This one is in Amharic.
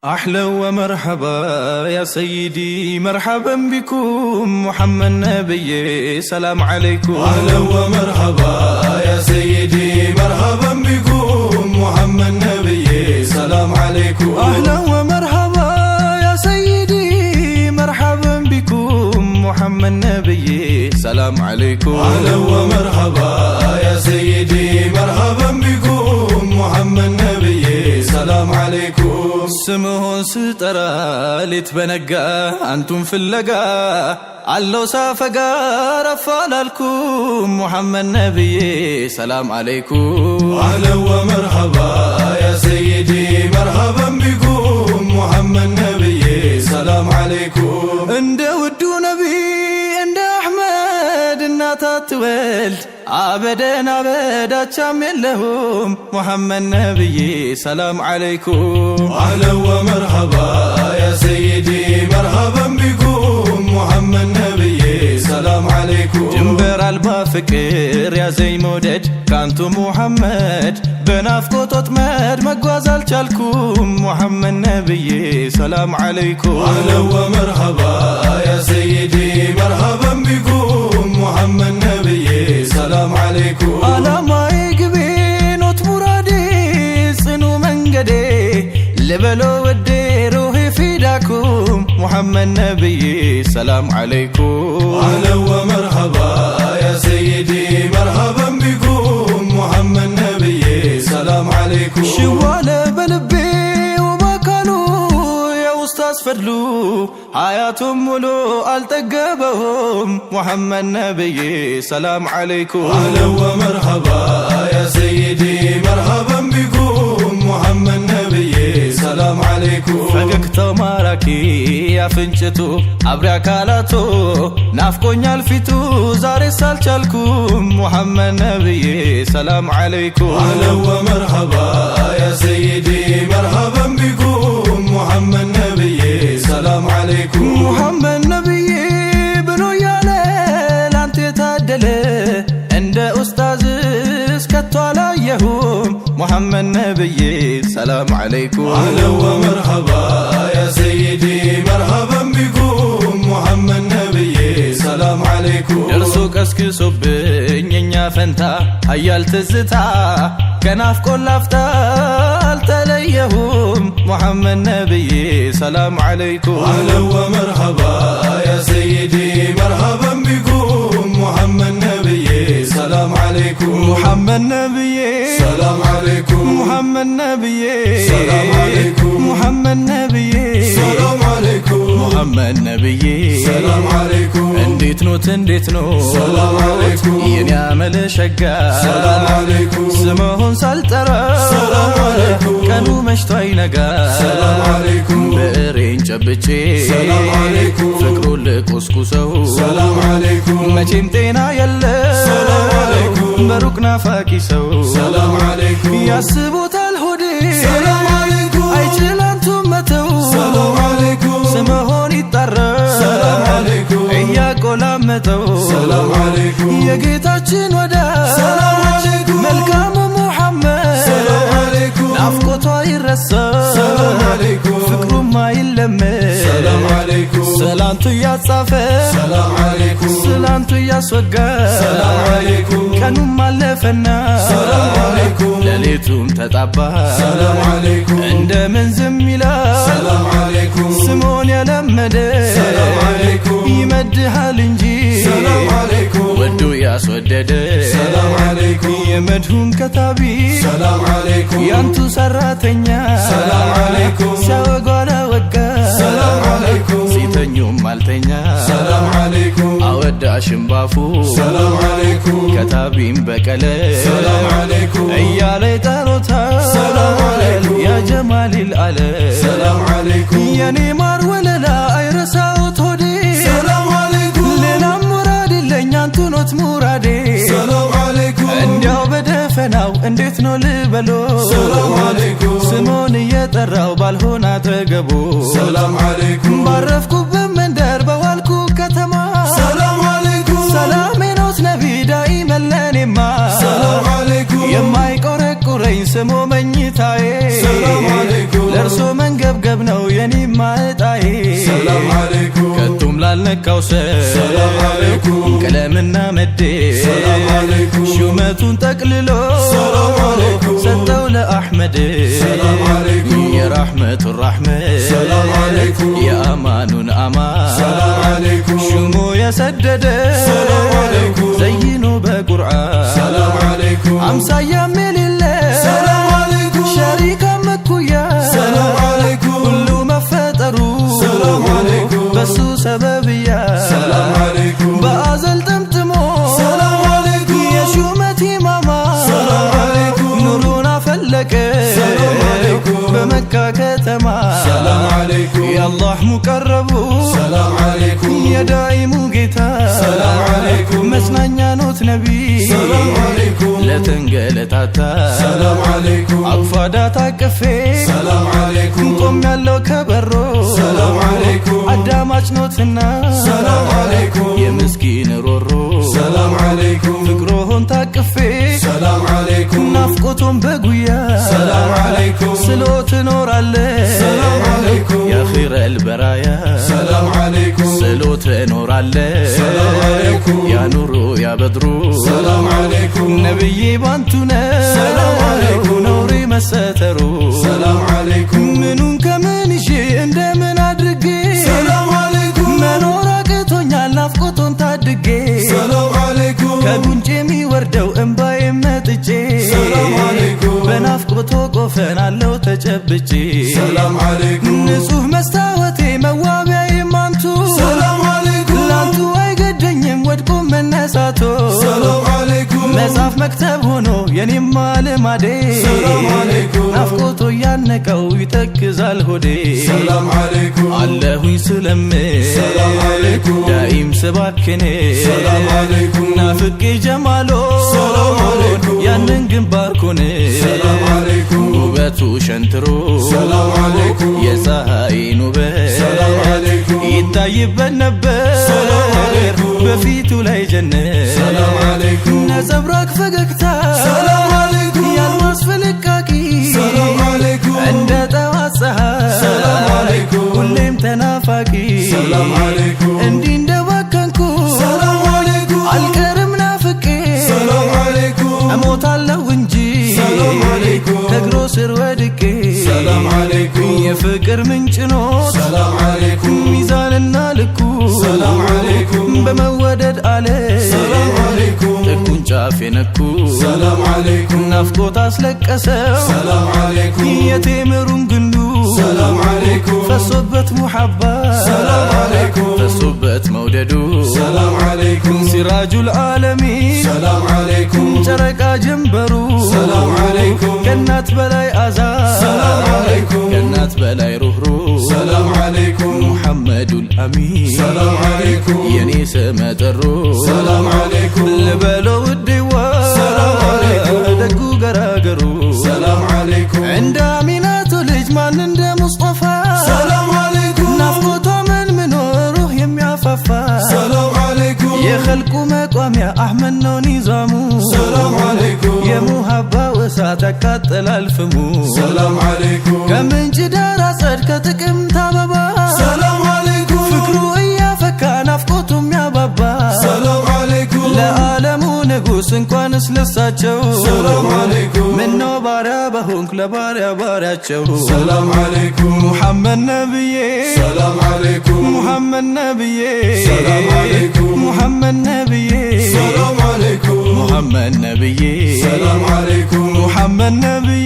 أهلا ومرحبا يا سيدي، مرحبا بكم محمد نبي، سلام عليكم. أهلا ومرحبا يا سيدي، مرحبا بكم محمد نبي، سلام عليكم. أهلا ومرحبا يا سيدي، مرحبا بكم محمد نبي، سلام عليكم. أهلا ومرحبا يا سيدي، مرحبا بكم محمد نبي، سلام عليكم. ስምዎን ስጠራ ሌት በነጋ፣ አንቱን ፍለጋ አለው ሳፈጋ ረፋ አላልኩም፣ ሙሐመድ ነብዬ ሰላም አለይኩም። أهلا ومرحبا يا سيدي، مرحبا بكم محمد نبي، سلام عليكم. እንደ ውዱ ነቢ እንደ አሕመድ እናት አትወልድ፣ አበደን አበዳቻም የለሁም፣ ሙሐመድ ነብዬ ሰላም አለይኩም። أهلا ومرحبا يا سيدي، مرحبا بكم محمد نبي، سلام عليكم. ድንበር አልባ ፍቅር ያዘኝ መውደድ ካንቱ ሙሐመድ፣ በናፍቆት ወጥመድ መጓዝ አልቻልኩም፣ ሙሐመድ ነብዬ ሰላም አለይኩም። أهلا ومرحبا يا سيدي، مرحبا بكم محمد نبي، سلام عليكم. አላማዬ ግቤ ኖት ሙራዴ ጽኑ መንገዴ ልበሎ ወዴ ሩሄ ፊዳኩም ሙሐመድ ነብዬ ሰላም አለይኩም። أهلا ومرحبا يا سيدي، مرحبا بكم محمد نبي، سلام عليكم. ሽዋለ በልቤ ወባካሉ የኡስታዝ ፈድሉ፣ ሀያቱም ሙሉ አልጠገበውም፣ ሙሐመድ ነብዬ ሰላም አለይኩም። أهلا ومرحبا يا سيدي، مرحبا بكم محمد نبي، سلام عليكم. ፈገግታው ማራኪ አፍንጭቱ አብሪ አካላቱ፣ ናፍቆኛል ፊቱ ዛሬ ሳልቻልኩም፣ ሙሐመድ ነብዬ ሰላም አለይኩም። أهلا ومرحبا يا سيدي، مرحبا بكم محمد نبي، سلام عليكم. ሙሐመድ ነብዬ ብሎ እያለ ላንተ የታደለ እንደ ኡስታዝ እስከቶ አላየሁም፣ ሙሐመድ ነብዬ ሰላም አለይኩም። أهلا ومرحبا يا سيدي، مرحبا بكم محمد نبي، سلام عليكم. ደርሶ ቀስቅሶብኝ የኛ ፈንታ ሀያል ትዝታ፣ ከናፍቆት ላፍታ አልተለየሁም፣ ሙሐመድ ነብዬ ሰላም አለይኩም። أهلا ومرحبا يا سيدي، مرحبا بكم محمد نبي، سلام عليكم. ሙሐመድ ነብዬ سلام عليكم. ሙሐመድ ነብዬ سلام عليكم. ሙሐመድ ነብዬ سلام عليكم. ሙሐመድ ነብዬ سلام عليكم. እንዴት ኖት፣ እንዴት ኖት? سلام عليكم. የኔ አመለ ሸጋ። سلام عليكم. ስምዎን ሳልጠራ سلام عليكم. ቀኑ መሽቶ አይነጋ። سلام عليكم. ብዕሬን ጨብጬ سلام عليكم. ፍቅሩን ልቆስቁሰው سلام عليكم. መቼም ጤና የለ سلام عليكم. በሩቅ ናፋቂ ሰው። سلام عليكم. ያስቡታል ሆዴ سلام عليكم. አይችል አንቱን መተው። سلام عليكم. ስምሆን ይጠራል سلام عليكم. እያቆላመጠው። سلام عليكم. የጌታችን ወዳጅ سلام عليكم. መልካሙ ሙሐመድ سلام عليكم. ናፍቆቷ ይረሳ سلام عليكم. ፍቅሩም አይለመድ። سلام عليكم. ሰላንቱ እያጻፈ سلام عليكم. ስላንቱ እያስወጋ سلام عليكم. ቀኑም አለፈና سلام عليكم. ሌሊቱም ተጣባ። سلام عليكم. እንደምን ዝም ይላል سلام عليكم. ስሞን የለመደ? سلام عليكم. ይመድሃል እንጂ سلام عليكم. ወዶ ያስወደደ። سلام عليكم. የመድሁን ከታቢ سلام عليكم. ያንቱ ሰራተኛ سلام عليكم. ሲያወጓ አላወጋ سلام عليكم. ሲተኙም አልተኛ። سلام عليكم. አወዳሽም ባፉ سلام عليكم. ከታቢም በቀለ سلام عليكم. እያለ ይጠሩታል። سلام عليكم. يا جمال العالم سلام عليكم. የኔ ማር ወለላ አይረሳውት ሆዴ። سلام عليكم. ሌላም ሙራድ የለኝ፣ አንቱ ኖት ሙራዴ። سلام عليكم. እንዲያው በደፈናው እንዴት ነው ልበሎ? سلام عليكم. ስሙን እየጠራው ባልሆን አጠገቡ። سلام عليكم. ባረፍኩበት መንደር በዋልኩ ከተማ سلام عليكم. ሰላሜ ኖት ነቢ ዳኢመን ለኔማ። سلام عليكم. የማይቆረቁረኝ ቢያዞረኝ ስሞ መኝታዬ። ሰላም አለይኩም። ለእርሶ መንገብገብ ነው የኔማ ዕጣዬ። ሰላም አለይኩም። ከቶም ላልነካው ሰው ሰላም አለይኩም። ቀለምና መዴ ሰላም አለይኩም። ሹመቱን ጠቅልሎ ሰላም አለይኩም። ሰጠው ለአሕመድ። ሰላም አለይኩም። የራሕመቱ ራሕመት ሰላም አለይኩም። የአማኑን አማን ሰላም አለይኩም። ሹሞ የሰደደ ሰላም አለይኩም። ዘይኖ በቁርአን ሰላም አለይኩም። አምሳያም የሌለ ሰላም አለይኩም። ሸሪካ መኩያ ሰላም አለይኩም። ሁሉ መፈጠሩ ሰላም አለይኩም። በሱ ሰበብያ ሰላም አለይኩም። በአዘል ጠምጥሞ ሰላም አለይኩም። የሹመት ኢማማ ሰላም አለይኩም። ኑሩን አፈለቀ ሰላም አለይኩም። በመካ ከተማ። ሰላም አለይኩም። የአላህ ሙቀረቡ ሰላም አለይኩም። የዳኢሙ ጌታ ሰላም አለይኩም። መጽናኛ ኖት ነቢ ሰላም አለይኩም። ለተንገለታታ። ሰላም አለይኩም። አቅፋዳ ታቅፌ ሰላም አለይኩም። ቆም ያለው ከበሮ ሰላም አለይኩም። አዳማጭ ኖትና ሰላም አለይኩም። የምስኪን ሮሮ። ሰላም አለይኩም። ፍቅሮሆን ታቅፌ ሰላም አለይኩም። ናፍቆቶን በጉያ ሰላም አለይኩም። ስሎ ትኖራለ ሰላም አለይኩም። ያ ኺረል በራያ። ሰላም አለይኩም። ስሎ ትኖራለ ሰላም አለይኩም። ያ ኑሩ ያ በድሩ። ሰላም አለይኩም። ነብዬ ባንቱ ነው ሰላም አለይኩም። ነውሬ መሰተሩ። ሰላም አለይኩም። ምኑን ከምን ይዤ እንደምን አድርጌ ሰላም አለይኩም። መኖር አቅቶኛል ናፍቆቶን ታድጌ። ሰላም አለይኩም። ከጉንጭ የሚወርደው እንባዬ መጥጬ ሰላም አለይኩም። በናፍቆቶ ቆፈን አለው ተጨብጬ። ሰላም አለይኩም። ንጹህ መስታወቴ መዋቢያዬ ማንቱ ሰላም አለይኩም። ላንቱ አይገደኝም ወድቆ መነሳቶ። ሰላም አለይኩም። መጽሐፍ መክተብ ሆኖ የኔማ ልማዴ ሰላም አለይኩም። ናፍቆቶ ያነቀው ይተክዛል ሆዴ። ሰላም አለይኩም። አለሁኝ ስለምን ሰላም አለይኩም። ዳኢም ስባክኔ ሰላም አለይኩም። ናፍቄ ጀማሎ ሰላም አለይኩም። ያንን ግንባር ኩን ሰላም አለይኩም። ውበቱ ሸንትሮ ሰላም አለይኩም። የፀሐይን ውበት ሰላም አለይኩም። ይታይበት ነበር ሰላም አለይኩም። በፊቱ ላይ ጀነት ሰላም አለይኩም። ነጸብራቅ ፈገግታ ሰላም አለይኩም። የአልማዝ ፍልቃቂ ሰላም አለይኩም። እንደ ጠዋት ፀሐይ ሰላም አለይኩም። ሁሌም ተናፋቂ። ሰላም አለይኩም። እንዲህ እንደባከንኩ ሰላም አለይኩም። አልቀርም ናፍቄ ሰላም አለይኩም። እሞታለሁ እንጂ ሰላም አለይኩም። ከእግሮ ስር ወድቄ። ሰላም አለይኩም። የፍቅር ምንጭ ኖት ሰላም አለይኩም። ሚዛንና ልኩ ሰላም አለይኩም። በመወደድ አለ ሰላም አለይኩም። ጥጉን ጫፍ የነኩ ሰላም አለይኩም። ናፍቆት አስለቀሰው ሰላም አለይኩም። የቴምሩን ግንዱ ሰላም አለይኩም። ፈሶበት ሙሐባ ሰላም አለይኩም። ፈሶበት መውደዱ ሰላም አለይኩም። ሲራጁል ዓለሚን ሰላም አለይኩም። ጨረቃ ጀንበሩ ሰላም አለይኩም። ከእናት በላይ አዛ ሰላም አለይኩም። ከእናት በላይ ሩህሩህ ሰላም አለይኩም። ሙሐመዱል አሚን ሰላም አለይኩም። የኔ ስመጥሩ ሰላም አለይኩም። ልበለው ውዴዋ ሰላም አለይኩም። ደጉ ገራገሩ ሰላም አለይኩም። እንደ አሚናቱ ልጅ ማን እንደ ሙስጠፋ ሰላም አለይኩም። ናፍቆቷ ምን ምኖ ሩህ የሚያፋፋ ሰላም አለይኩም። የኸልቁ መቋሚያ አሕመድ ነው ኒዛሙ ሰላም አለይኩም። የሙሃባው እሳት ያቃጥላል ፍሙ። ሰላም አለይኩም። ከምንጭ ዳር አጸድ ከጥቅምት አበባ ሰላም አለይኩም። ፍቅሩ እያፈካ ናፍቆቱ የሚያባባ ሰላም አለይኩም። ለዓለሙ ንጉሥ እንኳንስ ለሳቸው ሰላም አለይኩም። ምነው ባሪያ በሆንክ ለባሪያ ባሪያቸው። ሰላም አለይኩም። ሙሐመድ ነብዬ ሰላም አለይኩም። ሙሐመድ ነብዬ ሰላም አለይኩም። ሙሐመድ ነብዬ ሰላም አለይኩም። ሙሐመድ ነብዬ ሰላም አለይኩም። ሙሐመድ ነብዬ።